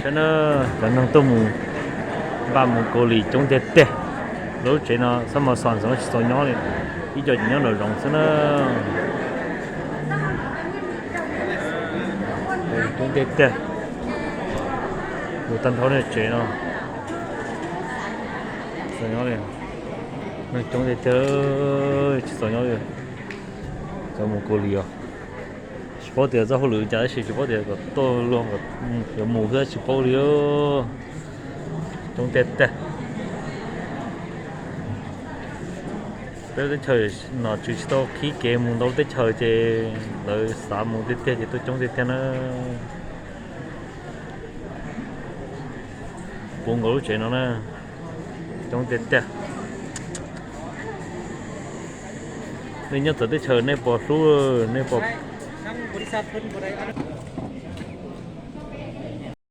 Saib na, cov neeg tuaj mus npaj mus Kaus Lim coob tiag tiag. Lub tsev no xab mos xos ntxoov tsis txaus nyob li, ib co tsis nyob nraum zoov xwb na. Coob tiag tiag, mus tag nrho nej tsev no. Txaus nyob li, neeg coob tiag tiag, tsis txaus nyob li. Cov mus Kaus Lim os, tsis paub tias txoj hauj lwm cas tab sis tsis paub tias kom tuaj luag yuav mus xwb tsis paub li. Coob tiag tiag. Peb lub teb chaws nom tswv tsis tau qhib kev mus ntau lub teb chaws ces lawv xav mus tiag tiag ces tuaj coob tiag tiag na. Puv nkaus lub tsev no na, coob tiag tiag. Nej nyob txawv teb chaws nej puas hlub, nej puas